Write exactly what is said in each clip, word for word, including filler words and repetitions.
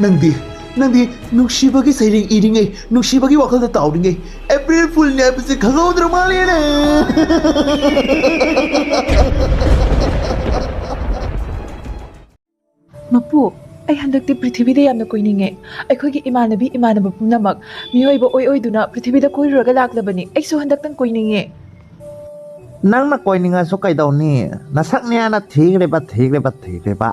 ꯅꯪꯗꯤ, ꯅꯪꯗꯤ ꯅꯨꯡꯁꯤꯕꯒꯤ ꯁꯩꯔꯦꯡ ꯏꯔꯤꯉꯩ, ꯅꯨꯡꯁꯤꯕꯒꯤ ꯋꯥꯈꯜꯗ ꯇꯥꯎꯔꯤꯉꯩ, April Foolꯅꯤ ꯍꯥꯏꯕꯁꯤ ꯈꯪꯍꯧꯗ꯭ꯔ ꯃꯥꯜꯂꯦꯅꯦ꯫ ꯃꯄꯨ, ꯑꯩ ꯍꯟꯗꯛꯇꯤ ꯄ꯭ꯔꯤꯊꯤꯕꯤꯗ ꯌꯥꯝꯅ ꯀꯣꯏꯅꯤꯡꯉꯦ꯫ ꯑꯩꯈꯣꯏꯒꯤ ꯏꯃꯥꯟꯅꯕꯤ ꯏꯃꯥꯟꯅꯕ ꯄꯨꯝꯅꯃꯛ ꯃꯤꯑꯣꯏꯕ ꯑꯣꯏ ꯑꯣꯏꯗꯨꯅ ꯄ꯭ꯔꯤꯊꯤꯕꯤꯗ ꯀꯣꯏꯔꯨꯔꯒ ꯂꯥꯛꯂꯕꯅꯤ꯫ ꯑꯩꯁꯨ ꯍꯟꯗꯛꯇꯪ ꯀꯣꯏꯅꯤꯡꯉꯦ꯫ ꯅꯪꯅ ꯀꯣꯏꯅꯤꯡꯉꯁꯨ ꯀꯩꯗꯧꯅꯤ? ꯅꯁꯛꯅꯦꯅ ꯊꯤꯈ꯭ꯔꯤꯕ, ꯊꯤꯈ꯭ꯔꯤꯕ, ꯊꯤꯈ꯭ꯔꯤꯕ꯫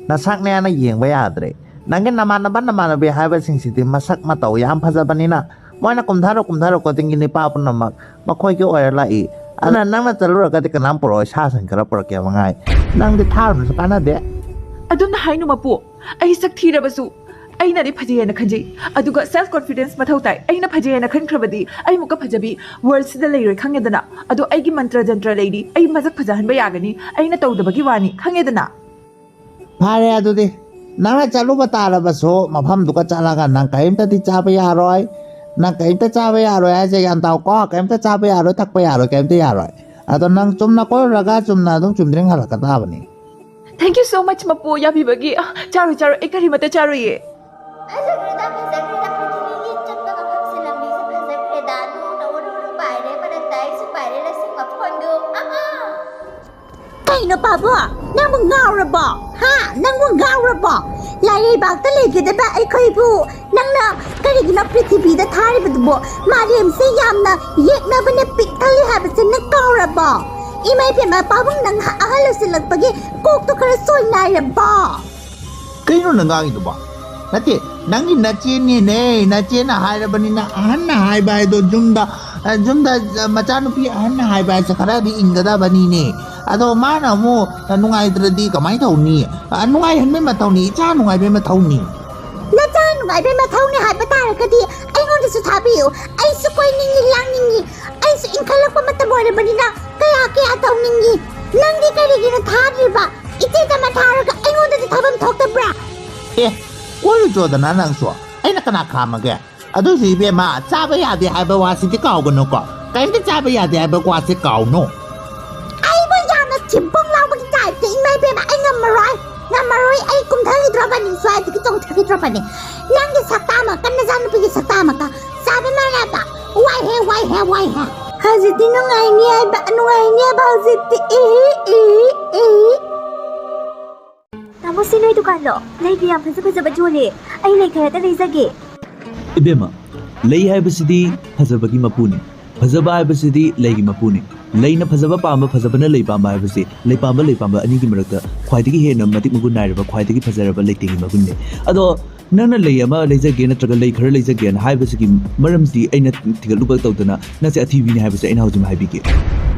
ꯅꯁꯛꯅꯦꯅ ꯌꯦꯡꯕ ꯌꯥꯗ꯭ꯔꯦ꯫ ꯅꯪꯒꯤ ꯅꯃꯥꯟꯅꯕ ꯅꯃꯥꯟꯅꯕꯤ ꯍꯥꯏꯕꯁꯤꯡꯁꯤꯗꯤ ꯃꯁꯛ ꯃꯇꯧ ꯌꯥꯝ ꯐꯖꯕꯅꯤꯅ ꯃꯣꯏꯅ ꯀꯨꯝꯊꯔꯣ ꯀꯨꯝꯊꯔꯣ ꯈꯨꯗꯤꯡꯒꯤ ꯅꯤꯄꯥ ꯄꯨꯝꯅꯃꯛ ꯃꯈꯣꯏꯒꯤ ꯑꯣꯏꯔ ꯂꯥꯛꯏ꯫ ꯑꯗꯨꯅ ꯅꯪꯅ ꯆꯠꯂꯨꯔꯒꯗꯤ ꯀꯅꯥꯝ ꯄꯨꯔꯛꯑꯣꯏ, ꯁꯥꯁꯤꯡ ꯈꯔ ꯄꯨꯔꯛꯀꯦ ꯃꯉꯥꯏ꯫ ꯅꯪꯗꯤ ꯊꯥꯔꯨꯅꯁꯨ ꯀꯥꯟꯅꯗꯦ꯫ ꯑꯗꯨꯝꯅ ꯍꯥꯏꯅꯨ ꯃꯄꯨ, ꯑꯩ ꯁꯛ ꯊꯤꯔꯕꯁꯨ ꯑꯩꯅꯗꯤ ꯐꯖꯩ ꯍꯥꯏꯅ ꯈꯟꯖꯩ꯫ ꯑꯗꯨꯒ self confidence ꯃꯊꯧ ꯇꯥꯏ꯫ ꯑꯩꯅ ꯐꯖꯩ ꯍꯥꯏꯅ ꯈꯟꯈ꯭ꯔꯕꯗꯤ ꯑꯩ ꯃꯨꯛꯀ ꯐꯖꯕꯤ worldꯁꯤꯗ ꯂꯩꯔꯣꯏ, ꯈꯪꯉꯦꯗꯅ꯫ ꯑꯗꯣ ꯑꯩꯒꯤ ꯃꯟꯇ꯭ꯔ ꯖꯟꯇ꯭ꯔ ꯂꯩꯔꯤ, ꯑꯩ ꯃꯁꯛ ꯐꯖꯍꯟꯕ ꯌꯥꯒꯅꯤ, ꯑꯩꯅ ꯇꯧꯗꯕꯒꯤ ꯋꯥꯅꯤ, ꯈꯪꯉꯦꯗꯅ꯫ ꯐꯔꯦ ꯑꯗꯨꯗꯤ, ꯅꯪꯅ ꯆꯠꯂꯨꯕ ꯇꯥꯔꯕꯁꯨ ꯃꯐꯝꯗꯨꯒ ꯆꯠꯂꯒ ꯅꯪ ꯀꯔꯤꯝꯇꯗꯤ ꯆꯥꯕ ꯌꯥꯔꯣꯏ꯫ ꯅꯪ ꯀꯔꯤꯝꯇ ꯆꯥꯕ ꯌꯥꯔꯣꯏ ꯍꯥꯏꯁꯦ ꯒ꯭ꯌꯥꯟ ꯇꯥꯎꯀꯣ꯫ ꯀꯔꯤꯝꯇ ꯆꯥꯕ ꯌꯥꯔꯣꯏ, ꯊꯛꯄ ꯌꯥꯔꯣꯏ, ꯀꯔꯤꯝꯇ ꯌꯥꯔꯣꯏ꯫ ꯑꯗꯣ ꯅꯪ ꯆꯨꯝꯅ ꯀꯣꯏꯔꯨꯔꯒ ꯆꯨꯝꯅ ꯑꯗꯨꯝ ꯆꯨꯝꯗ꯭ꯔꯤꯡ ꯍꯜꯂꯛꯀ ꯇꯥꯕꯅꯤ꯫ Thank you so much ꯃꯄꯨ ꯌꯥꯕꯤꯕꯒꯤ꯫ ꯑ, ꯆꯥꯔꯣꯏ, ꯆꯥꯔꯣꯏ, ꯑꯩ ꯀꯔꯤꯃꯠꯇ ꯆꯥꯔꯣꯏꯌꯦ꯫ ꯐꯖꯈ꯭ꯔꯦꯗ, ꯐꯖꯈ꯭ꯔꯦꯗ, ꯄ꯭ꯔꯤꯊꯤꯕꯤꯒꯤ ꯆꯠꯄ ꯃꯐꯝꯁꯦ ꯂꯝꯕꯤꯁꯦ ꯐꯖꯈ꯭ꯔꯦꯗ꯫ ꯅꯣꯡꯅ ꯎꯔꯨ ꯎꯔꯨ ꯄꯥꯏꯔꯦ, ꯃꯔꯛꯇ ꯑꯩꯁꯨ ꯄꯥꯏꯔꯦ ꯂꯁꯤꯡ ꯃꯐꯣꯟꯗꯨ꯫ ꯑꯃ! ꯀꯩꯅꯣ ꯄꯥꯕꯣ? ꯅꯪꯕꯨ ꯉꯥꯎꯔꯕꯣ? ꯍꯥ? ꯅꯪꯕꯨ ꯉꯥꯎꯔꯕꯣ? ꯂꯥꯏꯔꯩꯕꯥꯛꯇ ꯂꯩꯒꯗꯕ ꯑꯩꯈꯣꯏꯕꯨ ꯅꯪꯅ ꯀꯔꯤꯒꯤꯅꯣ ꯄ꯭ꯔꯤꯊꯤꯕꯤꯗ ꯊꯥꯔꯤꯕꯗꯨꯕꯣ? ꯃꯥꯂꯦꯝꯁꯦ ꯌꯥꯝꯅ ꯌꯦꯛꯅꯕꯅ ꯄꯤꯛ ꯊꯜꯂꯤ ꯍꯥꯏꯕꯁꯦ ꯅꯪ ꯀꯥꯎꯔꯕꯣ? ꯏꯃꯥ ꯏꯕꯦꯝꯃ ꯄꯥꯕꯨꯡ, ꯅꯪ ꯑꯍꯜ ꯑꯣꯏꯁꯤꯜꯂꯛꯄꯒꯤ ꯀꯣꯛꯇꯣ ꯈꯔ ꯁꯣꯏꯅꯥꯏꯔꯕꯣ? ꯀꯩꯅꯣ ꯅꯪ ꯉꯥꯡꯉꯤꯗꯨꯕꯣ? ꯅꯠꯇꯦ, ꯅꯪꯒꯤ ꯅꯆꯦꯅꯦꯅꯦ, ꯅꯆꯦꯅ ꯍꯥꯏꯔꯕꯅꯤꯅ ꯑꯍꯟꯅ ꯍꯥꯏꯕ ꯍꯥꯏꯗꯣ ꯌꯨꯝꯗ, ꯑ, ꯌꯨꯝꯗ, ꯑ, ꯃꯆꯥꯅꯨꯄꯤ ꯑꯍꯟꯅ ꯍꯥꯏꯕ ꯍꯥꯏꯁꯦ ꯈꯔꯗꯤ ꯏꯟꯒꯗꯕꯅꯤꯅꯦ꯫ ꯑꯗꯣ ꯃꯥꯅ ꯑꯃꯨꯛ, ꯑ, ꯅꯨꯡꯉꯥꯏꯇ꯭ꯔꯗꯤ ꯀꯃꯥꯏꯅ ꯇꯧꯅꯤ? ꯑ, ꯅꯨꯡꯉꯥꯏꯍꯟꯕꯩ ꯃꯊꯧꯅꯤ, ꯏꯆꯥ ꯅꯨꯡꯉꯥꯏꯕꯩ ꯃꯊꯧꯅꯤ꯫ ꯅꯆꯥ ꯅꯨꯡꯉꯥꯏꯕꯩ ꯃꯊꯧꯅꯤ ꯍꯥꯏꯕ ꯇꯥꯔꯒꯗꯤ ꯑꯩꯉꯣꯟꯗꯁꯨ ꯊꯥꯕꯤꯌꯨ꯫ ꯑꯩꯁꯨ ꯀꯣꯏꯅꯤꯡꯉꯤ, ꯂꯥꯡꯅꯤꯡꯉꯤ꯫ ꯑꯩꯁꯨ ꯏꯟꯈꯠꯂꯛꯄ ꯃꯇꯝ ꯑꯣꯏꯔꯕꯅꯤꯅ ꯀꯌꯥ ꯀꯌꯥ ꯇꯧꯅꯤꯡꯉꯤ꯫ ꯅꯪꯗꯤ ꯀꯔꯤꯒꯤꯅꯣ ꯊꯥꯗ꯭ꯔꯤꯕ? ꯏꯆꯦ ꯇꯝꯃ ꯊꯥꯔꯒ ꯑꯩꯉꯣꯟꯗꯗꯤ ꯊꯥꯐꯝ ꯊꯣꯛꯇꯕ꯭ꯔꯥ? ꯑꯦ, ꯀꯣꯜꯂꯨꯆꯣꯗꯅ ꯅꯪꯁꯨ꯫ ꯑꯩꯅ ꯀꯅꯥ ꯈꯥꯝꯃꯒꯦ? ꯑꯗꯨꯁꯨ ꯏꯕꯦꯝꯃ, ꯆꯥꯕ ꯌꯥꯗꯦ ꯍꯥꯏꯕ ꯋꯥꯁꯤꯗꯤ ꯀꯥꯎꯒꯅꯨꯀꯣ꯫ ꯀꯔꯤꯝꯇ ꯆꯥꯕ ꯌꯥꯗꯦ ꯍꯥꯏꯕ ꯋꯥꯁꯤ ꯀꯥꯎꯅꯨ꯫ ꯑꯩꯕꯨ ꯌꯥꯝꯅ ꯊꯤꯕꯣꯡ ꯂꯥꯎꯕꯒꯤ ꯇꯥꯏꯞꯇ, ꯏꯃꯥ ꯏꯕꯦꯝꯃ, ꯑꯩ ꯉꯝꯃꯔꯣꯏ꯫ ꯉꯝꯃꯔꯣꯏ, ꯑꯩ ꯀꯨꯝꯊꯈꯤꯗ꯭ꯔꯕꯅꯤ, ꯁ꯭ꯋꯥꯏꯗꯒꯤ ꯆꯣꯡꯊꯈꯤꯗ꯭ꯔꯕꯅꯤ꯫ ꯅꯪꯒꯤ ꯁꯛꯇꯥꯃꯛꯀ ꯅꯆꯥꯅꯨꯄꯤꯒꯤ ꯁꯛꯇꯥꯃꯛꯀ ꯆꯥꯕ ꯃꯥꯟꯅꯕ꯫ ꯋꯥꯏꯍꯦ, ꯋꯥꯏꯍꯦ, ꯋꯥꯏꯍꯦ꯫ ꯍꯧꯖꯤꯛꯇꯤ ꯅꯨꯡꯉꯥꯏꯅꯤ ꯍꯥꯏꯕ, ꯅꯨꯡꯉꯥꯏꯅꯤ ꯍꯥꯏꯕ ꯍꯧꯖꯤꯛꯇꯤ꯫ E, E, E. ꯇꯥꯃꯣ, ꯁꯤ ꯅꯣꯏ ꯗꯨꯀꯥꯟꯂꯣ? ꯂꯩꯒꯤ ꯌꯥꯝ ꯐꯖ ꯐꯖꯕ ꯌꯣꯜꯂꯦ꯫ ꯑꯩ ꯂꯩ ꯈꯔꯇ ꯂꯩꯖꯒꯦ꯫ ꯏꯕꯦꯝꯃ, ꯂꯩ ꯍꯥꯏꯕꯁꯤꯗꯤ ꯐꯖꯕꯒꯤ ꯃꯄꯨꯅꯤ꯫ ꯐꯖꯕ ꯍꯥꯏꯕꯁꯤꯗꯤ ꯂꯩꯒꯤ ꯃꯄꯨꯅꯤ꯫ ꯂꯩꯅ ꯐꯖꯕ ꯄꯥꯝꯕ, ꯐꯖꯕꯅ ꯂꯩ ꯄꯥꯝꯕ ꯍꯥꯏꯕꯁꯤ ꯂꯩ ꯄꯥꯝꯕ, ꯂꯩ ꯄꯥꯝꯕ ꯑꯅꯤꯒꯤ ꯃꯔꯛꯇ ꯈ꯭ꯋꯥꯏꯗꯒꯤ ꯍꯦꯟꯅ ꯃꯇꯤꯛ ꯃꯒꯨꯟ ꯅꯥꯏꯔꯕ, ꯈ꯭ꯋꯥꯏꯗꯒꯤ ꯐꯖꯔꯕ ꯂꯩꯇꯦꯡꯒꯤ ꯃꯒꯨꯟꯅꯤ꯫ ꯑꯗꯣ ꯅꯪꯅ ꯂꯩ ꯑꯃ ꯂꯩꯖꯒꯦ ꯅꯠꯇ꯭ꯔꯒ ꯂꯩ ꯈꯔ ꯂꯩꯖꯒꯦꯅ ꯍꯥꯏꯕꯁꯤꯒꯤ ꯃꯔꯝꯗꯤ ꯑꯩꯅ ꯊꯤꯒꯠꯂꯨꯕ ꯇꯧꯗꯅ ꯅꯪꯁꯦ ꯑꯊꯤꯕꯤꯅꯤ ꯍꯥꯏꯕꯁꯦ ꯑꯩꯅ ꯍꯧꯖꯤꯛꯃꯛ ꯍꯥꯏꯕꯤꯒꯦ꯫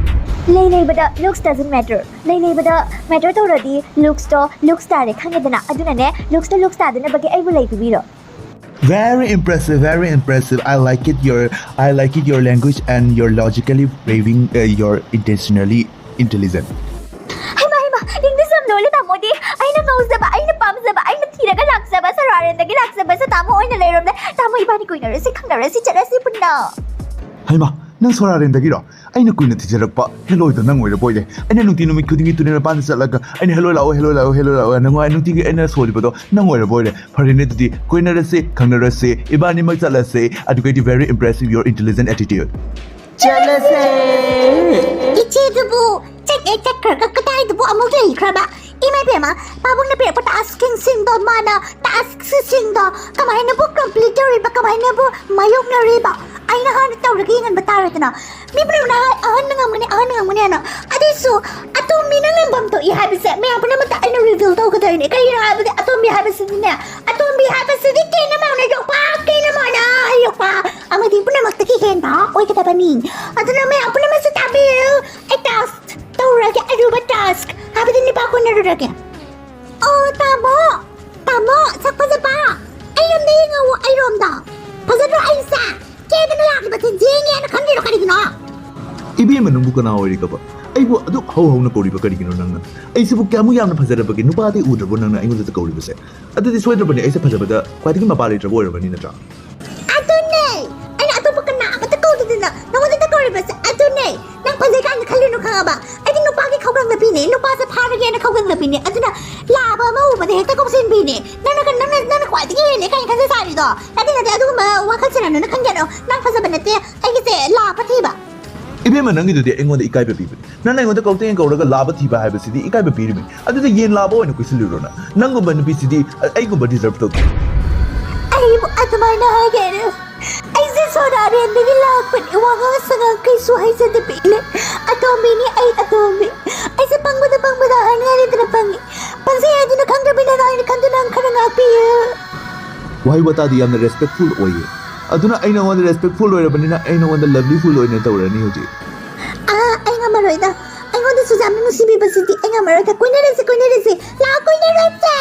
ꯂꯩ ꯂꯩꯕꯗ looks doesn't matter꯫ ꯂꯩ ꯂꯩꯕꯗ matter ꯇꯧꯔꯗꯤ looks ꯇꯣ looks ꯇꯥꯔꯦ, ꯈꯪꯉꯦꯗꯅ? ꯑꯗꯨꯅꯅꯦ, looks ꯇꯣ looks ꯇꯥꯗꯅꯕꯒꯤ ꯑꯩꯕꯨ ꯂꯩ ꯄꯤꯕꯤꯔꯣ꯫ Very impressive, very impressive. I like it your, I like it your language and your logically braving, uh, your intentionally intelligent. ꯍꯩꯃꯥ, ꯍꯩꯃꯥ, English ꯌꯥꯝ ꯂꯣꯜꯂꯦ ꯇꯥꯃꯣꯗꯤ꯫ ꯑꯩꯅ ꯉꯥꯎꯖꯕ, ꯑꯩꯅ ꯄꯥꯝꯖꯕ, ꯑꯩꯅ ꯊꯤꯔꯒ ꯂꯥꯛꯆꯕ ꯁꯔꯥꯔꯦꯟꯗꯒꯤ ꯂꯥꯛꯆꯕ ꯁꯦ ꯇꯥꯃꯣ ꯑꯣꯏꯅ ꯂꯩꯔꯝꯂꯦ꯫ ꯇꯥꯃꯣ, ꯏꯕꯥꯅꯤ ꯀꯣꯏꯅꯔꯁꯤ, ꯈꯪꯅꯔꯁꯤ, ꯆꯠꯂꯁꯤ ꯄꯨꯟꯅ꯫ ꯍꯩꯃꯥ, ꯅꯪ ꯁꯣꯔꯥꯔꯦꯟꯗꯒꯤꯔꯣ? ꯑꯩꯅ ꯀꯨꯏꯅ ꯊꯤꯖꯔꯛꯄ ꯍꯦꯂꯣꯏꯗꯣ ꯅꯪ ꯑꯣꯏꯔꯕꯣꯏꯔꯦ꯫ ꯑꯩꯅ ꯅꯨꯡꯇꯤ ꯅꯨꯃꯤꯠ ꯈꯨꯗꯤꯡꯒꯤ ꯇꯨꯔꯦꯜ ꯃꯄꯥꯟꯗ ꯆꯠꯂꯒ ꯑꯩꯅ "ꯍꯦꯂꯣꯏ ꯂꯥꯛꯑꯣ, ꯍꯦꯂꯣꯏ ꯂꯥꯛꯑꯣ, ꯍꯦꯂꯣꯏ ꯂꯥꯛꯑꯣ" ꯅꯨꯡꯉꯥꯏ ꯅꯨꯡꯇꯤꯒꯤ ꯑꯩꯅ ꯁꯣꯜꯂꯤꯕꯗꯣ ꯅꯪ ꯑꯣꯏꯔꯕꯣꯏꯔꯦ꯫ ꯐꯔꯦꯅꯦ, ꯑꯗꯨꯗꯤ ꯀꯣꯏꯅꯔꯁꯤ, ꯈꯪꯅꯔꯁꯤ, ꯏꯕꯥꯅꯤꯃꯛ ꯆꯠꯂꯁꯤ꯫ ꯑꯗꯨꯒꯩꯗꯤ very impressive your intelligent attitude. ꯆꯠꯂꯁꯦ꯫ ꯏꯆꯦꯗꯨꯕꯨ ꯆꯠꯂꯦ ꯆꯠꯈ꯭ꯔꯒ ꯀꯗꯥꯏꯗꯕꯨ ꯑꯃꯨꯛ ꯂꯩꯈ꯭ꯔꯕ? ꯏꯃꯥ ꯏꯕꯦꯝꯃ, ꯄꯥꯕꯨꯡꯅ ꯄꯤꯔꯛꯄ task ꯁꯤꯡꯗꯣ ꯃꯥꯅ task ꯁꯤꯡꯗꯣ ꯀꯃꯥꯏꯅꯕꯨ complete ꯇꯧꯔꯤꯕ, ꯀꯃꯥꯏꯅꯕꯨ ꯃꯥꯌꯣꯛꯅꯔꯤꯕ? ꯑꯩꯅ ꯍꯥꯟꯅ ꯇꯧꯔꯒ ꯌꯦꯡꯍꯟꯕ ꯇꯥꯔꯦꯗꯅ꯫ ꯃꯤ ꯄꯨꯝꯅꯃꯛꯅ ꯍꯥꯏ, "ꯑꯍꯟꯅ ꯉꯝꯒꯅꯤ, ꯑꯍꯟꯅ ꯉꯝꯒꯅꯤ" ꯍꯥꯏꯅ꯫ ꯑꯗꯨꯏꯁꯨ ꯑꯇꯣꯝꯕꯤꯅ ꯉꯝꯐꯝ ꯊꯣꯛꯏ ꯍꯥꯏꯕꯁꯦ ꯃꯌꯥꯝ ꯄꯨꯝꯅꯃꯛꯇ ꯑꯩꯅ reveal ꯇꯧꯒꯗꯣꯏꯅꯦ꯫ ꯀꯩꯒꯤꯅꯣ ꯍꯥꯏꯕꯗꯤ ꯑꯇꯣꯝꯕꯤ ꯍꯥꯏꯕꯁꯤꯗꯤꯅꯦ, ꯑꯇꯣꯝꯕꯤ ꯍꯥꯏꯕꯁꯤꯗꯤ ꯀꯦꯅ ꯃꯥꯅ ꯌꯣꯛꯄ, ꯀꯦꯅ ꯃꯥꯅ ꯌꯣꯛꯄ ꯑꯃꯗꯤ ꯄꯨꯝꯅꯃꯛꯇꯒꯤ ꯍꯦꯟꯕ ꯑꯣꯏꯒꯗꯕꯅꯤ꯫ ꯑꯗꯨꯅ ꯃꯌꯥꯝ ꯄꯨꯝꯅꯃꯛꯁꯨ ꯇꯥꯕꯤꯌꯨ꯫ ꯑꯩ task ꯇꯧꯔꯒꯦ, ꯑꯔꯨꯕ task ꯍꯥꯏꯕꯗꯤ ꯅꯤꯄꯥ ꯀꯣꯟꯅꯔꯨꯔꯒꯦ꯫ ꯑꯣ, ꯇꯥꯃꯣ, ꯇꯥꯃꯣ, ꯁꯛ ꯐꯖꯕ, ꯑꯩꯔꯣꯝꯗ ꯌꯦꯡꯉꯛꯑꯣ, ꯑꯩꯔꯣꯝꯗ꯫ ꯐꯖꯗ꯭ꯔꯣ ꯑꯩꯁꯦ? ꯀꯦꯗꯅ ꯂꯥꯛꯂꯤꯕꯁꯦ ꯌꯦꯡꯒꯦꯅ ꯈꯟꯗ꯭ꯔꯤꯔꯣ ꯀꯔꯤꯒꯤꯅꯣ? ꯏꯕꯦꯝꯃ, ꯅꯪꯕꯨ ꯀꯅꯥ ꯑꯣꯏꯔꯤꯒꯕ? ꯑꯩꯕꯨ ꯑꯗꯨꯛ ꯍꯧ ꯍꯧꯅ ꯀꯧꯔꯤꯕ ꯀꯔꯤꯒꯤꯅꯣ ꯅꯪꯅ? ꯑꯩꯁꯤꯕꯨ ꯀꯌꯥꯃꯨꯛ ꯌꯥꯝꯅ ꯐꯖꯔꯕꯒꯦ? ꯅꯨꯄꯥꯗꯤ ꯎꯗ꯭ꯔꯕꯣ ꯅꯪꯅ ꯑꯩꯉꯣꯟꯗ ꯀꯧꯔꯤꯕꯁꯦ? ꯑꯗꯨꯗꯤ ꯁꯣꯏꯗ꯭ꯔꯕꯅꯤ, ꯑꯩꯁꯦ ꯐꯖꯕꯗ ꯈ꯭ꯋꯥꯏꯗꯒꯤ ꯃꯄꯥ ꯂꯩꯇ꯭ꯔꯕ ꯑꯣꯏꯔꯕꯅꯤ, ꯅꯠꯇ꯭ꯔꯥ? ꯑꯗꯨꯅꯦ! ꯑꯩꯅ ꯑꯇꯣꯞꯄ ꯀꯅꯥ ꯑꯃꯠꯇ ꯀꯧꯗꯗꯅ ꯅꯉꯣꯟꯗ ꯀꯧꯔꯤꯕꯁꯦ ꯑꯗꯨꯅꯦ! ꯅꯪ ꯐꯖꯩ ꯀꯥꯏꯅ ꯈꯜꯂꯤꯅꯣ ꯈꯪꯉꯕ? ꯑꯩꯗꯤ ꯅꯨꯄꯥ ꯅꯨꯄꯥꯒꯤ ꯈꯧꯒꯪ ꯅꯨꯄꯤꯅꯦ, ꯅꯨꯄꯥꯁꯦ ꯐꯥꯔꯒꯦꯅ ꯈꯧꯒꯪ ꯅꯨꯄꯤꯅꯦ, ꯑꯗꯨꯅ ꯂꯥꯕ ꯑꯃ ꯎꯕꯗ ꯍꯦꯛꯇ ꯀꯧꯁꯤꯟꯕꯤꯅꯦ꯫ ꯅꯪꯅ ꯀ- ꯅꯪꯅ ꯅꯪꯅ ꯈ꯭ꯋꯥꯏꯗꯒꯤ ꯍꯦꯜꯂꯦ ꯀꯥꯏꯅ ꯈꯟꯖ ꯁꯥꯔꯤꯗꯣ? ꯅꯠꯇꯦ, ꯅꯠꯇꯦ, ꯑꯗꯨꯒꯨꯝꯕ ꯋꯥꯈꯜ ꯁꯦꯟꯅꯅꯨ꯫ ꯅꯪ ꯈꯪꯒꯦꯔꯣ? ꯅꯪ ꯐꯖꯕ ꯅꯠꯇꯦ, ꯑꯩꯒꯤꯁꯦ ꯂꯥꯕ ꯊꯤꯕ꯫ ꯏꯕꯦꯝꯃ, ꯅꯪꯒꯤꯗꯨꯗꯤ ꯑꯩꯉꯣꯟꯗ ꯏꯀꯥꯏꯕ ꯄꯤꯕꯅꯤ꯫ ꯅꯪꯅ ꯑꯩꯉꯣꯟꯗ ꯀꯧꯇꯦꯡ ꯀꯧꯔꯒ ꯂꯥꯕ ꯊꯤꯕ ꯍꯥꯏꯕꯁꯤꯗꯤ ꯏꯀꯥꯏꯕ ꯄꯤꯔꯤꯕꯅꯤ꯫ ꯑꯗꯨꯗ ꯌꯦꯟ ꯂꯥꯕ ꯑꯣꯏꯅ ꯀꯣꯏꯁꯤꯜꯂꯨꯔꯣ ꯅꯪ? ꯅꯪꯒꯨꯝꯕ ꯅꯨꯄꯤꯁꯤꯗꯤ ꯑ- ꯑꯩꯒꯨꯝꯕ deserve ꯇꯧꯗꯦ꯫ ꯑꯩꯕꯨ ꯑꯗꯨꯃꯥꯏꯅ ꯍꯥꯏꯒꯦꯔꯣ? ꯑꯩꯁꯦ ꯁꯣꯔꯥꯔꯦꯟꯗꯒꯤ ꯂꯥꯛꯄꯅꯦ, ꯋꯥꯉꯥꯡ ꯁꯉꯥꯡ ꯀꯩꯁꯨ ꯍꯩꯖꯗꯕꯤꯅꯦ꯫ ꯑꯇꯣꯝꯕꯤꯅꯤ ꯑꯩ, ꯑꯇꯣꯝꯕꯤ꯫ ꯑꯩꯁꯦ ꯄꯪꯕꯗ ꯄꯪꯕꯗ ꯍꯥꯏꯅꯤꯡꯉꯥꯏ ꯂꯩꯇꯅ ꯄꯪꯉꯤ꯫ ꯄꯪꯖꯩ ꯍꯥꯏꯗꯨꯅ ꯈꯪꯗ꯭ꯔꯕꯅꯤꯅ ꯅꯪ ꯈꯔ ꯉꯥꯛꯄꯤꯌꯨ꯫ ꯋꯥꯍꯩ ꯋꯥꯇꯥꯗꯤ ꯌꯥꯝꯅ respectful ꯑꯣꯏꯌꯦ꯫ ꯑꯗꯨꯅ ꯑꯩ ꯅꯉꯣꯟꯗ respectful ꯑꯣꯏꯔꯕꯅꯤꯅ ꯑꯩ ꯅꯉꯣꯟꯗ lovelyful ꯑꯣꯏꯅ ꯇꯧꯔꯅꯤ ꯍꯧꯖꯤꯛ꯫ ꯑꯥ, ꯑꯩ ꯉꯝꯃꯔꯣꯏꯗ꯫ ꯑꯩꯉꯣꯟꯗꯁꯨ ꯌꯥꯝꯅ ꯅꯨꯡꯁꯤꯕꯤꯕꯁꯤꯗꯤ ꯑꯩ ꯉꯝꯃꯔꯣꯏꯗ꯫ ꯀꯣꯏꯅꯔꯁꯦ, ꯀꯣꯏꯅꯔꯁꯦ꯫ ꯂꯥꯛꯑꯣ, ꯀꯣꯏꯅꯔꯁꯦ꯫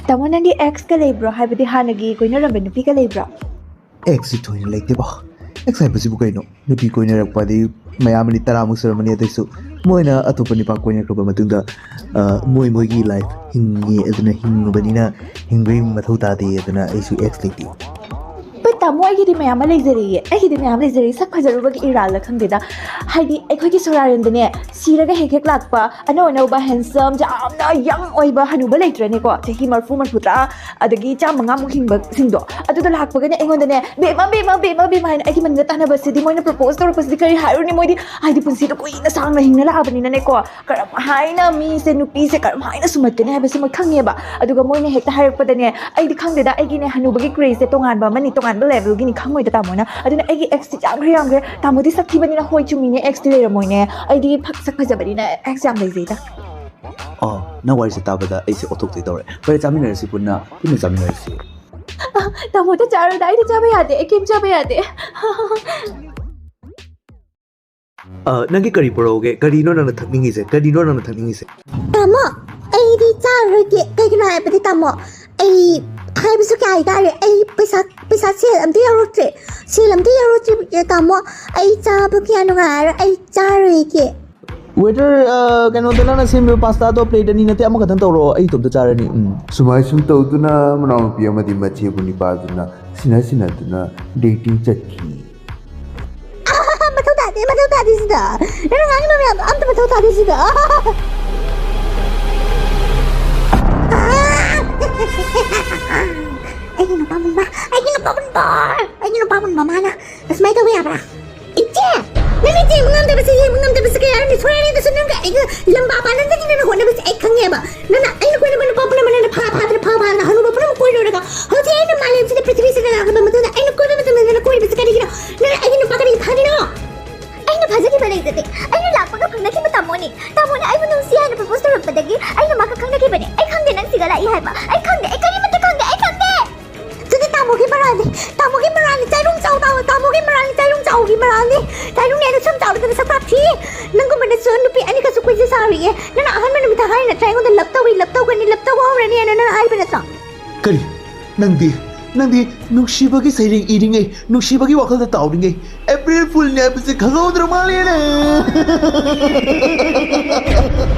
ꯇꯥꯃꯣ, ꯅꯪꯒꯤ ꯑꯦꯛꯁꯀ ꯂꯩꯕ꯭ꯔꯣ? ꯍꯥꯏꯕꯗꯤ ꯍꯥꯟꯅꯒꯤ ꯀꯣꯏꯅꯔꯝꯕ ꯅꯨꯄꯤꯒ ꯂꯩꯕ꯭ꯔꯣ? ꯑꯦꯛꯁꯁꯤ ꯊꯣꯏꯅ ꯂꯩꯇꯦꯕ꯫ ꯑꯦꯛꯁ ꯍꯥꯏꯕꯁꯤꯕꯨ ꯀꯩꯅꯣ? ꯅꯨꯄꯤ ꯀꯣꯏꯅꯔꯛꯄꯗꯤ ꯃꯌꯥꯝ ꯃꯤꯅꯤꯠ ꯇꯔꯥꯃꯨꯛ ꯁꯨꯔꯝꯃꯅꯤ꯫ ꯑꯗꯨꯏꯁꯨ ꯃꯣꯏꯅ ꯑꯇꯣꯞꯄ ꯅꯨꯄꯥ ꯀꯣꯏꯅꯈ꯭ꯔꯕ ꯃꯇꯨꯡꯗ, ꯑ, ꯃꯣꯏ ꯃꯣꯏꯒꯤ life ꯍꯤꯡꯉꯤ, ꯑꯗꯨꯅ ꯍꯤꯡꯉꯨꯕꯅꯤꯅ ꯍꯤꯡꯕꯒꯤ ꯃꯊꯧ ꯇꯥꯗꯦ꯫ ꯑꯗꯨꯅ ꯑꯩꯁꯨ ꯑꯦꯛꯁ ꯂꯩꯇꯦ꯫ ꯕꯠ ꯇꯥꯃꯣ, ꯑꯩꯒꯤꯗꯤ ꯃꯌꯥꯝ ꯑꯃ ꯂꯩꯖꯔꯤꯌꯦ꯫ ꯑꯩꯒꯤꯗꯤ ꯃꯌꯥꯝ ꯂꯩꯖꯔꯤ꯫ ꯁꯛ ꯐꯖꯔꯨꯕꯒꯤ ꯏꯔꯥꯜꯂ ꯈꯪꯗꯦꯗ꯫ ꯍꯥꯏꯗꯤ ꯑꯩꯈꯣꯏꯒꯤ ꯁꯣꯔꯥꯔꯦꯟꯗꯅꯦ, ꯁꯤꯔꯒ ꯍꯦꯛ ꯍꯦꯛ ꯂꯥꯛꯄ ꯑꯅꯧ ꯑꯅꯧꯕ handsome, ꯌꯥꯝꯅ young ꯑꯣꯏꯕ ꯍꯅꯨꯕ ꯂꯩꯇ꯭ꯔꯅꯦꯀꯣ, ꯆꯍꯤ ꯃꯔꯐꯨ, ꯃꯔꯐꯨꯇꯔꯥ, ꯑꯗꯒꯤ ꯆꯥꯝꯃꯉꯥꯃꯨꯛ ꯍꯤꯡꯕꯁꯤꯡꯗꯣ, ꯑꯗꯨꯗ ꯂꯥꯛꯄꯒꯅꯦ ꯑꯩꯉꯣꯟꯗꯅꯦ, "ꯕꯦꯝꯃ, ꯕꯦꯝꯃ, ꯕꯦꯝꯃ, ꯕꯦꯝꯃ" ꯍꯥꯏꯅ ꯑꯩꯒꯤ ꯃꯅꯤꯡꯗ ꯇꯥꯟꯅꯕꯁꯤꯗꯤ, ꯃꯣꯏꯅ propose ꯇꯧꯔꯛꯄꯁꯤꯗꯤ ꯀꯔꯤ ꯍꯥꯏꯔꯨꯅꯤ? ꯃꯣꯏꯗꯤ ꯍꯥꯏꯗꯤ ꯄꯨꯟꯁꯤꯗꯣ ꯀꯨꯏꯅ ꯁꯥꯡꯅ ꯍꯤꯡꯅ ꯂꯥꯛꯑꯕꯅꯤꯅꯅꯦꯀꯣ, ꯀꯔꯝ ꯍꯥꯏꯅ ꯃꯤꯁꯦ, ꯅꯨꯄꯤꯁꯦ ꯀꯔꯝ ꯍꯥꯏꯅ ꯁꯨꯝꯍꯠꯀꯅꯤ ꯍꯥꯏꯕꯁꯤ ꯃꯣꯏ ꯈꯪꯉꯦꯕ꯫ ꯑꯗꯨꯒ ꯃꯣꯏꯅ ꯍꯦꯛꯇ ꯍꯥꯏꯔꯛꯄꯗꯅꯦ, ꯑꯩꯗꯤ ꯈꯪꯗꯦꯗ, ꯑꯩꯒꯤꯅꯦ ꯍꯅꯨꯕꯒꯤ crazeꯁꯦ ꯇꯣꯉꯥꯟꯕ ꯑꯃꯅꯤ, ꯇꯣꯉꯥꯟꯕ levelꯒꯤꯅꯤ, ꯈꯪꯉꯣꯏꯗ ꯇꯥꯃꯣꯅ꯫ ꯑꯗꯨꯅ ꯑꯩꯒꯤ ꯑꯦꯛꯁꯇꯤ ꯌꯥꯝꯈ꯭ꯔꯦ, ꯌꯥꯝꯈ꯭ꯔꯦ꯫ ꯇꯥꯃꯣꯗꯤ ꯁꯛ ꯊꯤꯕꯅꯤꯅ ꯍꯣꯏ ꯆꯨꯝꯃꯤꯅꯦ, ꯑꯦꯛꯁꯇꯤ ꯂꯩꯔꯝꯃꯣꯏꯅꯦ꯫ ꯑꯩꯗꯤ ꯐꯛ- ꯁꯛ ꯐꯖꯕꯅꯤꯅ ꯑꯦꯛꯁ ꯌꯥꯝ ꯂꯩꯖꯩꯗ꯫ ꯑꯣ, ꯅꯪ ꯋꯥꯔꯤꯁꯦ ꯇꯥꯕꯗ ꯑꯩꯁꯦ ꯑꯣꯊꯣꯛꯇꯣꯏ ꯇꯧꯔꯦ꯫ ꯐꯔꯦ, ꯆꯥꯃꯤꯟꯅꯔꯁꯤ ꯄꯨꯟꯅ, ꯄꯨꯟꯅ ꯆꯥꯃꯤꯟꯅꯔꯁꯤ꯫ ꯇꯥꯃꯣꯗ ꯆꯥꯔꯣꯗ, ꯑꯩꯗꯤ ꯆꯥꯕ ꯌꯥꯗꯦ, ꯑꯩ ꯀꯩꯝ ꯆꯥꯕ ꯌꯥꯗꯦ꯫ ꯑ, ꯅꯪꯒꯤ ꯀꯔꯤ ꯄꯨꯔꯛꯎꯒꯦ? ꯀꯔꯤꯅꯣ ꯅꯪꯅ ꯊꯛꯅꯤꯡꯉꯤꯁꯦ? ꯀꯔꯤꯅꯣ ꯅꯪꯅ ꯊꯛꯅꯤꯡꯉꯤꯁꯦ? ꯇꯥꯃꯣ, ꯑꯩꯗꯤ ꯆꯥꯔꯔꯣꯏꯒꯦ꯫ ꯀꯩꯒꯤꯅꯣ ꯍꯥꯏꯕꯗꯤ ꯇꯥꯃꯣ, ꯑꯩ ꯍꯥꯏꯕꯁꯨ ꯀꯌꯥ ꯏꯀꯥꯏꯔꯦ꯫ ꯑꯩ ꯄꯩꯁꯥ, ꯄꯩꯁꯥ ꯁꯦꯜ ꯑꯝꯇ ꯌꯥꯎꯔꯛꯇ꯭ꯔꯦ꯫ ꯁꯦꯜ ꯑꯝꯇ ꯌꯥꯎꯔꯛꯇ꯭ꯔꯦ ꯇꯥꯃꯣ꯫ ꯑꯩ ꯆꯥꯕ ꯀꯌꯥ ꯅꯨꯡꯉꯥꯏꯔꯔꯣꯏ꯫ ꯑꯩ ꯆꯥꯔꯔꯣꯏꯒꯦ꯫ Waiter, ꯑ, ꯀꯩꯅꯣꯗ ꯅꯪꯅ ꯁꯦꯝꯃꯤꯕ pastaꯗꯣ plate ꯑꯅꯤ ꯅꯠꯇꯦ, ꯑꯃꯈꯛꯇꯪ ꯇꯧꯔꯛꯑꯣ꯫ ꯑꯩ ꯏꯇꯣꯝꯇ ꯆꯥꯔꯅꯤ꯫ ꯎꯝ꯫ ꯁꯨꯃꯥꯏ ꯁꯨꯝ ꯇꯧꯗꯨꯅ ꯃꯅꯥꯎꯅꯨꯄꯤ ꯑꯃꯗꯤ ꯃꯆꯦꯕꯨ ꯅꯤꯄꯥꯗꯨꯅ ꯁꯤꯟꯅ ꯁꯤꯟꯅꯗꯨꯅ dating ꯆꯠꯈꯤ꯫ ꯃꯊꯧ ꯇꯥꯗꯦ, ꯃꯊꯧ ꯇꯥꯗꯦ ꯁꯤꯗ꯫ ꯅꯪꯅ ꯉꯥꯡꯉꯤꯕ ꯃꯌꯥꯝꯗꯣ ꯑꯝꯇ ꯃꯊꯧ ꯇꯥꯗꯦ ꯁꯤꯗ꯫ ꯑꯩꯒꯤ ꯅꯨꯄꯥ ꯃꯨꯟꯕ, ꯑꯩꯒꯤ ꯅꯨꯄꯥ ꯃꯨꯟꯕ, ꯑꯩꯒꯤ ꯅꯨꯄꯥ ꯃꯨꯟꯕ ꯃꯥꯅ ꯑꯁꯨꯃꯥꯏꯅ ꯇꯧꯕ ꯌꯥꯕ꯭ꯔꯥ? ꯏꯆꯦ! ꯅꯪꯅ ꯏꯆꯦ ꯌꯦꯡꯕ ꯉꯝꯗꯕꯁꯦ, ꯌꯦꯡꯕ ꯉꯝꯗꯕꯁꯦ ꯀꯌꯥꯅꯤ ꯁꯣꯏꯔꯦ꯫ ꯑꯗꯨꯁꯨ ꯅꯪꯒ ꯑꯩꯒ ꯂꯝꯕꯥ ꯄꯥꯅꯗꯒꯤ ꯅꯪꯅ ꯍꯣꯠꯅꯕꯁꯦ ꯑꯩ ꯈꯪꯉꯦꯕ꯫ ꯅꯪꯅ ꯑꯩꯅ ꯀꯣꯏꯅꯕ ꯅꯨꯄꯥ ꯄꯨꯝꯅꯃꯛ ꯅꯪꯅ ꯐꯥ ꯐꯥꯗꯅ, ꯐꯥ ꯐꯥꯗꯅ, ꯍꯅꯨꯕ ꯄꯨꯝꯅꯃꯛ ꯀꯣꯏꯔꯨꯔꯒ ꯍꯧꯖꯤꯛ ꯑꯩꯅ ꯃꯥꯂꯦꯝꯁꯤꯗ, ꯄ꯭ꯔꯤꯊꯤꯕꯤꯁꯤꯗ ꯂꯥꯛꯂꯕ ꯃꯇꯨꯡꯗ ꯑꯩꯅ ꯀꯣꯏꯕ ꯃꯇꯝꯗ ꯅꯪꯅ ꯀꯣꯏꯔꯤꯕꯁꯦ ꯀꯔꯤꯒꯤꯅꯣ? ꯅꯪꯅ ꯑꯩꯒꯤ ꯅꯨꯄꯥ ꯀꯔꯤꯒꯤ ꯐꯥꯔꯤꯅꯣ? ꯑꯩꯅ ꯐꯥꯖꯈꯤꯕ ꯂꯩꯖꯗꯦ꯫ ꯑꯩꯅ ꯂꯥꯛꯄꯒ ꯐꯪꯅꯈꯤꯕ ꯇꯥꯃꯣꯅꯤ꯫ ꯇꯥꯃꯣꯅ ꯑꯩꯕꯨ ꯅꯨꯡꯁꯤ ꯍꯥꯏꯅ ꯄ꯭ꯔꯄꯣꯁ ꯇꯧꯔꯛꯄꯗꯒꯤ ꯑꯩꯅ ꯃꯥꯒ ꯈꯪꯅꯈꯤꯕꯅꯦ꯫ ꯑꯩ ꯈꯪꯗꯦ ꯅꯪ ꯁꯤꯗ ꯂꯥꯛꯏ ꯍꯥꯏꯕ꯫ ꯑꯩ ꯈꯪꯗꯦ꯫ ꯑꯩ ꯀꯔꯤꯃꯠꯇ ꯈꯪꯗꯦ꯫ ꯑꯩ ꯈꯪꯗꯦ꯫ ꯑꯗꯨꯗꯤ ꯇꯥꯃꯣꯒꯤ ꯃꯔꯥꯜꯅꯤ꯫ ꯇꯥꯃꯣꯒꯤ ꯃꯔꯥꯜꯅꯤ꯫ ꯆꯥꯏꯔꯨꯡ ꯆꯥꯎ ꯇꯥꯃꯣ꯫ ꯇꯥꯃꯣꯒꯤ ꯃꯔꯥꯜꯅꯤ꯫ ꯆꯥꯏꯔꯨꯡ ꯆꯥꯎꯒꯤ ꯃꯔꯥꯜꯅꯤ꯫ ꯆꯥꯏꯔꯨꯡꯅꯦ ꯑꯗꯨ ꯁꯨꯝ ꯆꯥꯎꯔꯒ ꯅꯁꯛ ꯊꯤ꯫ ꯅꯪꯒꯨꯝꯕꯅꯁꯨ ꯅꯨꯄꯤ ꯑꯅꯤꯒꯁꯨ ꯀꯣꯏꯖ ꯁꯥꯔꯨꯏꯌꯦ꯫ ꯅꯪꯅ ꯑꯍꯥꯟꯕ ꯅꯨꯃꯤꯠꯇ ꯍꯥꯏ ꯅꯠꯇ꯭ꯔꯥ ꯑꯩꯉꯣꯟꯗ ꯂꯞ ꯇꯧꯏ, ꯂꯞ ꯇꯧꯒꯅꯤ, ꯂꯞ ꯇꯧꯕ ꯍꯧꯔꯅꯤ ꯍꯥꯏꯅ ꯅꯪꯅ ꯍꯥꯏꯕ ꯅꯠꯇ꯭ꯔꯣ? ꯀꯔꯤ? ꯅꯪꯗꯤ, ꯅꯪꯗꯤ ꯅꯨꯡꯁꯤꯕꯒꯤ ꯁꯩꯔꯦꯡ ꯏꯔꯤꯉꯩ, ꯅꯨꯡꯁꯤꯕꯒꯤ ꯋꯥꯈꯜꯗ ꯇꯥꯎꯔꯤꯉꯩ, ꯑꯦꯄ꯭ꯔꯤꯜ ꯐꯨꯜꯅꯦ ꯍꯥꯏꯕꯁꯦ ꯈꯪꯍꯧꯗ꯭ꯔ ꯃꯥꯜꯂꯦꯅꯦ꯫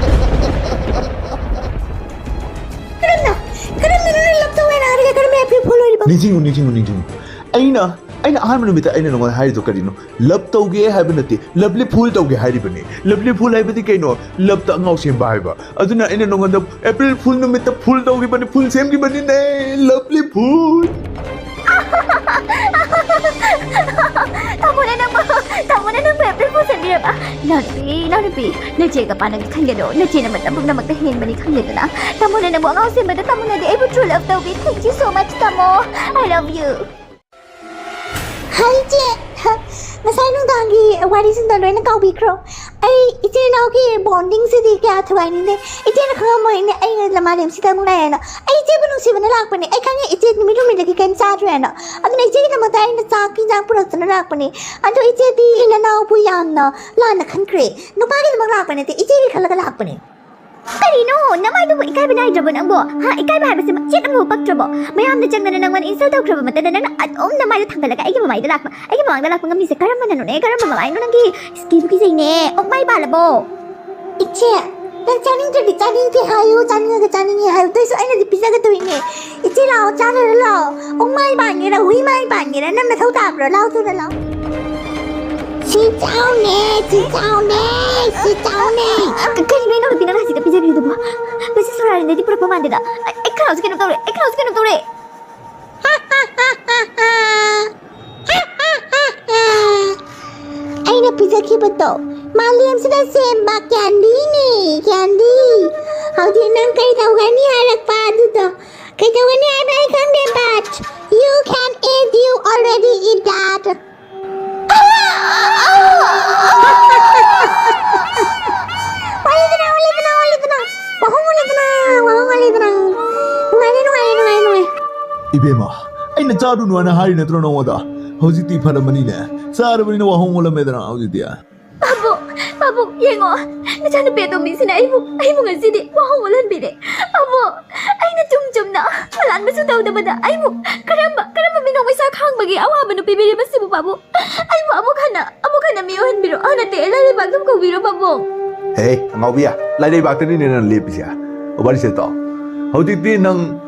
ꯀꯔꯝꯅ? ꯀꯔꯝꯅ ꯅꯪꯅ ꯂꯞ ꯇꯧꯋꯦꯅ ꯍꯥꯏꯔꯒ ꯀꯔꯝꯕ ꯑꯦꯄ꯭ꯔꯤꯜ ꯐꯨꯜ ꯑꯣꯏꯔꯤꯕ? ꯅꯤꯡꯁꯤꯡꯉꯨ, ꯅꯤꯡꯁꯤꯡꯉꯨ, ꯅꯤꯡꯁꯤꯡꯉꯨ꯫ ꯑꯩꯅ, ꯑꯩꯅ ꯑꯍꯥꯟꯕ ꯅꯨꯃꯤꯠꯇ ꯑꯩꯅ ꯅꯉꯣꯟꯗ ꯍꯥꯏꯔꯤꯗꯣ ꯀꯔꯤꯅꯣ? ꯂꯞ ꯇꯧꯒꯦ ꯍꯥꯏꯕ ꯅꯠꯇꯦ, ꯂꯞꯂꯤ ꯐꯨꯜ ꯇꯧꯒꯦ ꯍꯥꯏꯔꯤꯕꯅꯤ꯫ ꯂꯞꯂꯤ ꯐꯨꯜ ꯍꯥꯏꯕꯗꯤ ꯀꯩꯅꯣ? ꯂꯞꯇ ꯑꯉꯥꯎ ꯁꯦꯝꯕ ꯍꯥꯏꯕ꯫ ꯑꯗꯨꯅ ꯑꯩꯅ ꯅꯉꯣꯟꯗ ꯑꯦꯄ꯭ꯔꯤꯜ ꯐꯨꯜ ꯅꯨꯃꯤꯠꯇ ꯐꯨꯜ ꯇꯧꯈꯤꯕꯅꯤ, ꯐꯨꯜ ꯁꯦꯝꯈꯤꯕꯅꯤꯅꯦ꯫ ꯂꯞꯂꯤ ꯐꯨꯜ꯫ ꯇꯥꯃꯣꯅ ꯅꯪꯕꯨ, ꯇꯥꯃꯣꯅ ꯅꯪꯕꯨ ꯑꯦꯄ꯭ꯔꯤꯜ ꯐꯨꯜ ꯁꯦꯝꯕꯤꯔꯕ? ꯏꯅꯥꯎꯅꯨꯄꯤ, ꯏꯅꯥꯎꯅꯨꯄꯤ, ꯅꯆꯦꯒ ꯄꯥꯅꯒꯦ ꯈꯟꯒꯅꯨ꯫ ꯅꯆꯦꯅ ꯃꯇꯝ ꯄꯨꯝꯅꯃꯛꯇ ꯍꯦꯟꯕꯅꯤ ꯈꯪꯗꯦꯗꯅ꯫ ꯇꯥꯃꯣꯅ ꯅꯪꯕꯨ ꯑꯉꯥꯎ ꯁꯦꯝꯕꯗ ꯇꯥꯃꯣꯅꯗꯤ ꯑꯩꯕꯨ true love ꯇꯧꯕꯤ꯫ Thank you so much, ꯇꯥꯃꯣ꯫ I love you꯫ ꯍꯥꯏ ꯏꯆꯦ, ꯉꯁꯥꯏ ꯅꯨꯡꯗꯥꯡꯒꯤ ꯋꯥꯔꯤꯁꯤꯡꯗꯣ ꯂꯣꯏꯅ ꯀꯥꯎꯕꯤꯈ꯭ꯔꯣ꯫ ꯑꯩ ꯏꯆꯤꯜ ꯏꯅꯥꯎꯒꯤ bonding ꯁꯤꯗꯤ ꯀꯌꯥ ꯊꯨꯒꯥꯏꯅꯤꯡꯗꯦ꯫ ꯏꯆꯦꯅ ꯈꯪꯉꯝꯃꯣꯏꯅꯦ, ꯑꯩꯅ ꯂꯃꯥꯂꯦꯝꯁꯤꯗ ꯑꯃꯨꯛ ꯂꯥꯛꯑꯦꯅ꯫ ꯑꯩ ꯏꯆꯦꯕꯨ ꯅꯨꯡꯁꯤꯕꯅ ꯂꯥꯛꯄꯅꯦ꯫ ꯑꯩ ꯈꯪꯉꯦ ꯏꯆꯦ ꯅꯨꯃꯤꯠ ꯍꯨꯝꯅꯤꯗꯒꯤ ꯀꯩꯝ ꯆꯥꯗ꯭ꯔꯦꯅ꯫ ꯑꯗꯨꯅ ꯏꯆꯦꯒꯤꯗꯃꯛꯇ ꯑꯩꯅ ꯆꯥꯛ ꯏꯟꯖꯥꯡ ꯄꯨꯔꯛꯇꯨꯅ ꯂꯥꯛꯄꯅꯦ꯫ ꯑꯗꯣ ꯏꯆꯦꯗꯤ ꯏꯅꯥꯎꯕꯨ ꯌꯥꯝꯅ ꯂꯥꯟꯅ ꯈꯟꯈ꯭ꯔꯦ꯫ ꯅꯨꯄꯥꯒꯤꯗꯃꯛ ꯂꯥꯛꯄ ꯅꯠꯇꯦ, ꯏꯆꯦꯒꯤ ꯈꯜꯂꯒ ꯂꯥꯛꯄꯅꯦ꯫ ꯀꯔꯤꯅꯣ? ꯅꯃꯥꯏꯗꯨꯕꯨ ꯏꯀꯥꯏꯕ ꯅꯥꯏꯗ꯭ꯔꯕꯣ ꯅꯪꯕꯣ? ꯍꯥ? ꯏꯀꯥꯏꯕ ꯍꯥꯏꯕꯁꯤ ꯃꯆꯦꯠ ꯑꯃꯐꯥꯎ ꯄꯛꯇ꯭ꯔꯕꯣ? ꯃꯌꯥꯝꯅ ꯆꯪꯗꯅ ꯅꯪꯉꯣꯟꯗ insult ꯇꯧꯈ꯭ꯔꯕ ꯃꯇꯝꯗ ꯅꯪꯅ ꯑꯗꯨꯝ ꯅꯃꯥꯏꯗꯣ ꯊꯥꯡꯒꯠꯂꯒ ꯑꯩꯒꯤ ꯃꯃꯥꯏꯗ ꯂꯥꯛꯄ, ꯑꯩꯒꯤ ꯃꯃꯥꯡꯗ ꯂꯥꯛꯄ ꯉꯝꯃꯤꯁꯦ ꯀꯔꯝꯕꯅꯅꯣꯅꯦ? ꯀꯔꯝꯕ ꯃꯃꯥꯏꯅꯣ ꯅꯪꯒꯤ? ꯁꯤꯀꯤꯕꯨ ꯀꯤꯖꯩꯅꯦ꯫ ꯑꯣꯛ ꯃꯥꯏ ꯄꯥꯜꯂꯕꯣ? ꯏꯆꯦ, ꯅꯪ ꯆꯥꯅꯤꯡꯗ꯭ꯔꯗꯤ ꯆꯥꯅꯤꯡꯗꯦ ꯍꯥꯏꯌꯨ, ꯆꯥꯅꯤꯡꯉꯒ ꯆꯥꯅꯤꯡꯉꯦ ꯍꯥꯏꯌꯨ꯫ ꯑꯗꯨꯏꯁꯨ ꯑꯩꯅꯗꯤ ꯄꯤꯖꯒꯗꯣꯏꯅꯦ꯫ ꯏꯆꯦ ꯂꯥꯛꯑꯣ, ꯆꯥꯔꯨꯔꯣ ꯂꯥꯛꯑꯣ꯫ ꯑꯣꯛ ꯃꯥꯏ ꯄꯥꯟꯒꯦꯔꯥ, ꯍꯨꯏ ꯃꯥꯏ ꯄꯥꯟꯒꯦꯔꯥ, ꯅꯪ ꯅꯊꯧ ꯇꯥꯕ꯭ꯔꯣ? ꯂꯥꯛꯑꯣ ꯊꯨꯅ ꯂꯥꯛꯑꯣ꯫ ꯆꯤꯆꯥꯎꯅꯦ, ꯆꯤꯆꯥꯎꯅꯦ, ꯆꯤꯆꯥꯎꯅꯦ꯫ ꯀ-, ꯀꯔꯤꯅꯣ ꯏꯅꯥꯎꯅꯨꯄꯤ ꯅꯪꯅ ꯍꯧꯖꯤꯛꯇ ꯄꯤꯖꯈ꯭ꯔꯤꯗꯨꯕꯣ? ꯃꯁꯤ ꯁꯣꯔꯥꯔꯦꯟꯗꯗꯤ ꯄꯨꯔꯛꯄ ꯃꯥꯟꯗꯦꯗ꯫ ꯑꯩ, ꯑꯩ ꯈꯅꯥꯎꯁꯦ ꯀꯩꯅꯣꯝ ꯇꯧꯔꯦ, ꯑꯩ ꯈꯅꯥꯎꯁꯦ ꯀꯩꯅꯣꯝ ꯇꯧꯔꯦ꯫ ꯑꯩꯅ ꯄꯤꯖꯈꯤꯕꯗꯣ ꯃꯥꯂꯦꯝꯁꯤꯗ ꯁꯦꯝꯕ ꯀꯦꯟꯗꯤꯅꯦ, ꯀꯦꯟꯗꯤ꯫ ꯍꯧꯖꯤꯛ ꯅꯪ ꯀꯩꯗꯧꯒꯅꯤ ꯍꯥꯏꯔꯛꯄ ꯑꯗꯨꯗꯣ꯫ ꯀꯩꯗꯧꯒꯅꯤ ꯍꯥꯏꯕ ꯑꯩ ꯈꯪꯗꯦ, but you can eat, you already eat that. ꯋꯥꯠꯂꯤꯗꯅ, ꯋꯥꯠꯂꯤꯗꯅ, ꯋꯥꯠꯂꯤꯗꯅ꯫ ꯋꯥꯍꯣꯡ ꯋꯥꯠꯂꯤꯗꯅ, ꯋꯥꯍꯣꯡ ꯋꯥꯠꯂꯤꯗꯅ꯫ ꯅꯨꯡꯉꯥꯏꯔꯦ, ꯅꯨꯡꯉꯥꯏꯔꯦ, ꯅꯨꯡꯉꯥꯏꯔꯦ, ꯅꯨꯡꯉꯥꯏꯔꯦ꯫ ꯏꯕꯦꯝꯃ, ꯑꯩꯅ ꯆꯥꯔꯨꯅꯨ ꯍꯥꯏꯅ ꯍꯥꯏꯔꯤ ꯅꯠꯇ꯭ꯔꯣ ꯅꯉꯣꯟꯗ? ꯍꯧꯖꯤꯛꯇꯤ ꯐꯔꯝꯃꯅꯤꯅꯦ꯫ ꯆꯥꯔꯕꯅꯤꯅ ꯋꯥꯍꯣꯡ ꯑꯣꯜꯂꯝꯃꯦꯗꯅ ꯍꯧꯖꯤꯛꯇꯤ꯫ ꯄꯥꯕꯨꯡ, ꯄꯥꯕꯨꯡ, ꯌꯦꯡꯉꯣ, ꯅꯆꯥꯅꯨꯄꯤ ꯑꯇꯣꯝꯕꯤꯁꯤꯅ ꯑꯩꯕꯨ, ꯑꯩꯕꯨ ꯉꯁꯤꯗꯤ ꯋꯥꯍꯣꯡ ꯑꯣꯜꯍꯟꯕꯤꯔꯦ꯫ ꯄꯥꯕꯨꯡ, ꯑꯩꯅ ꯆꯨꯝ ꯆꯨꯝꯅ ꯑꯔꯥꯟꯕꯁꯨ ꯇꯧꯗꯕꯗ ꯑꯩꯕꯨ ꯀꯔꯝꯕ, ꯀꯔꯝꯕ ꯃꯤꯅꯣꯛ ꯃꯩꯁꯥ ꯈꯥꯡꯕꯒꯤ ꯑꯋꯥꯕꯅꯣ ꯄꯤꯕꯤꯔꯤꯕꯁꯤꯕꯨ, ꯄꯥꯕꯨꯡ? ꯑꯩꯕꯨ ꯑꯃꯨꯛ ꯍꯟꯅ, ꯑꯃꯨꯛ ꯍꯟꯅ ꯃꯤ ꯑꯣꯏꯍꯟꯕꯤꯔꯣ, ꯅꯠꯇꯦ, ꯂꯥꯏꯔꯩꯕꯥꯛꯇ ꯑꯃꯨꯛ ꯀꯧꯕꯤꯔꯣ, ꯄꯥꯕꯨꯡ꯫ ꯍꯦ, ꯑꯉꯥꯎꯕꯤꯌꯥ, ꯂꯥꯏꯔꯩꯕꯥꯛꯇꯅꯤꯅꯦ ꯅꯪ ꯂꯦꯞꯄꯤꯁꯦ꯫ ꯋꯥꯔꯤꯁꯦ ꯇꯥꯎ꯫ ꯍꯧꯖꯤꯛꯇꯤ ꯅꯪ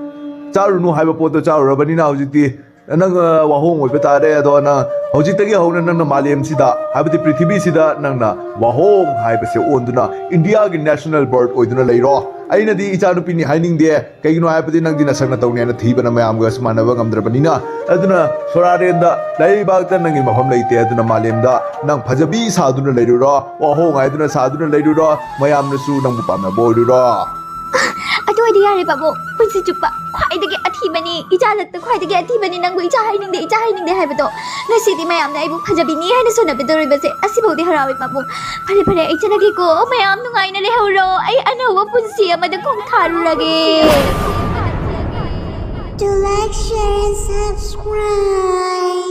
ꯆꯥꯔꯨꯅꯨ ꯍꯥꯏꯕ ꯄꯣꯠꯇꯣ ꯆꯥꯔꯨꯔꯕꯅꯤꯅ ꯍꯧꯖꯤꯛꯇꯤ ꯅꯪ, ꯑ, ꯋꯥꯍꯣꯡ ꯑꯣꯏꯕ ꯇꯥꯔꯦ꯫ ꯑꯗꯣ ꯅꯪ ꯍꯧꯖꯤꯛꯇꯒꯤ ꯍꯧꯅ ꯅꯪꯅ ꯃꯥꯂꯦꯝꯁꯤꯗ, ꯍꯥꯏꯕꯗꯤ ꯄ꯭ꯔꯤꯊꯤꯕꯤꯁꯤꯗ ꯅꯪꯅ ꯋꯥꯍꯣꯡ ꯍꯥꯏꯕꯁꯦ ꯑꯣꯟꯗꯨꯅ ꯏꯟꯗꯤꯌꯥꯒꯤ national bird ꯑꯣꯏꯗꯨꯅ ꯂꯩꯔꯣ꯫ ꯑꯩꯅꯗꯤ ꯏꯆꯥꯅꯨꯄꯤꯅꯤ ꯍꯥꯏꯅꯤꯡꯗꯦ, ꯀꯩꯒꯤꯅꯣ ꯍꯥꯏꯕꯗꯤ ꯅꯪꯗꯤ ꯅꯁꯛ ꯅꯇꯧꯅꯦꯅ ꯊꯤꯕꯅ ꯃꯌꯥꯝꯒꯁꯨ ꯃꯥꯟꯅꯕ ꯉꯝꯗ꯭ꯔꯕꯅꯤꯅ꯫ ꯑꯗꯨꯅ ꯁꯣꯔꯥꯔꯦꯟꯗ, ꯂꯩꯕꯥꯛꯇ ꯅꯪꯒꯤ ꯃꯐꯝ ꯂꯩꯇꯦ꯫ ꯑꯗꯨꯅ ꯃꯥꯂꯦꯝꯗ ꯅꯪ ꯐꯖꯕꯤ ꯁꯥꯗꯨꯅ ꯂꯩꯔꯨꯔꯣ, ꯋꯥꯍꯣꯡ ꯍꯥꯏꯗꯨꯅ ꯁꯥꯗꯨꯅ ꯂꯩꯔꯨꯔꯣ, ꯃꯌꯥꯝꯅꯁꯨ ꯅꯪꯕꯨ ꯄꯥꯝꯅꯕ ꯑꯣꯏꯔꯨꯔꯣ꯫ ꯑꯗꯨ ꯑꯣꯏꯗꯤ ꯌꯥꯔꯦ ꯄꯥꯕꯨꯡ, ꯄꯨꯟꯁꯤ ꯆꯨꯞꯄ ꯈ꯭ꯋꯥꯏꯗꯒꯤ ꯑꯊꯤꯕꯅꯤ, ꯏꯆꯥ ꯂꯛꯇ ꯈ꯭ꯋꯥꯏꯗꯒꯤ ꯑꯊꯤꯕꯅꯤ, ꯅꯪꯕꯨ ꯏꯆꯥ ꯍꯥꯏꯅꯤꯡꯗꯦ, ꯏꯆꯥ ꯍꯥꯏꯅꯤꯡꯗꯦ ꯍꯥꯏꯕꯗꯣ꯫ ꯉꯁꯤꯗꯤ ꯃꯌꯥꯝꯅ ꯑꯩꯕꯨ ꯐꯖꯕꯤꯅꯤ ꯍꯥꯏꯅ ꯁꯣꯟꯅꯕꯤꯗꯧꯔꯤꯕꯁꯦ ꯑꯁꯤꯐꯥꯎꯗꯤ ꯍꯔꯥꯎꯋꯦ ꯄꯥꯕꯨꯡ꯫ ꯐꯔꯦ ꯐꯔꯦ, ꯑꯩ ꯆꯠꯂꯒꯦꯀꯣ, ꯃꯌꯥꯝ ꯅꯨꯡꯉꯥꯏꯅ ꯂꯩꯍꯧꯔꯣ, ꯑꯩ ꯑꯅꯧꯕ ꯄꯨꯟꯁꯤ ꯑꯃꯗ ꯈꯣꯡꯊꯥꯔꯨꯔꯒꯦ꯫ To like, share and subscribe.